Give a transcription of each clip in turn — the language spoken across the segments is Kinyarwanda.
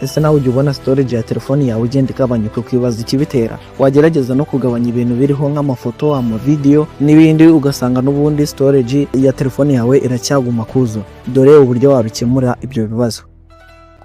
Ese nawe ujya ubona storage ya telefoni yawe igenda igabanyuka, ukibaza ikibitera? Wagerageza no kugabanya ibintu biriho nk'amafoto, amavideyo n'ibindi, ugasanga n'ubundi storage ya telefoni yawe iracyaguma kuzura. Dore uburyo wabikemura ibyo bibazo.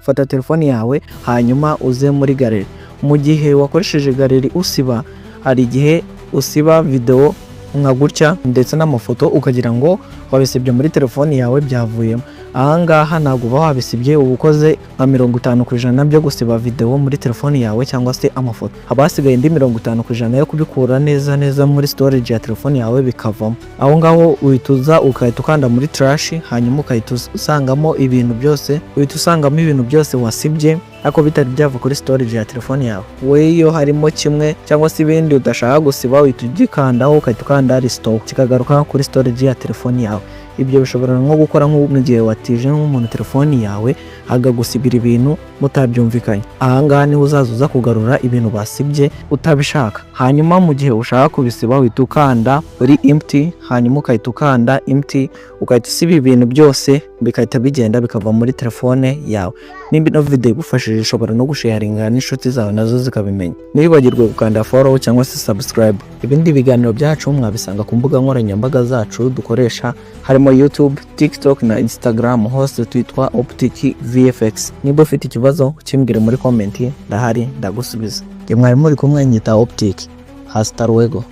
Fata telefoni yawe, hanyuma uze muri gallery. Mu gihe wakoresheje gallery usiba, hari igihe usiba videwo nka gutya ndetse n'amafoto, ukagira ngo wabisibye muri telefoni yawe, byavuyemo. Ahangaha ntabwo uba wabisibye, uba ukoze nka 50% byo gusiba videwo muri telefoni yawe cyangwa se amafoto. Haba hasigaye indi 50% yo kubikura neza neza muri storage ya telefoni yawe, bikavamo. Aho ngaho uhita uza ugahita ukanda muri trash, hanyuma ugahita usangamo ibintu byose, uhita usangamo ibintu byose wasibye ariko bitari byava kuri storage ya telefoni yawe. Wowe iyo harimo kimwe cyangwa se ibindi udashaka gusiba, uhita ugikandaho, ugahita ukanda restore, kikagaruka kuri storage ya telefoni yawe. Ibyo bishobora nko gukora nko mu gihe watije nk'umuntu telefoni yawe, akagusibira ibintu mutabyumvikanye. Ahangaha niho uzaza uza kugarura ibintu basibye utabishaka. Hanyuma mu gihe ushaka kubisiba, uhita ukanda kuri empty, hanyuma ugahita ukanda empty, ugahita usiba ibintu byose, bigahita bigenda bikava muri telefone yawe. Nimba ino video igufashije, ushobora no gusharinga n'inshuti zawe nazo zikabimenya. Ntiwibagirwe gukanda follow cyangwa se subscribe. Ibindi biganiro byacu mwabisanga ku mbuga nkoranyambaga zacu dukoresha, harimo YouTube, TikTok na Instagram, hose twitwa Optic VFX. Niba ufite ikibazo, ukimbwire muri comment, ndahari ndagusubiza. Njye mwari muri kumwe nyita Optic. Hasta luego.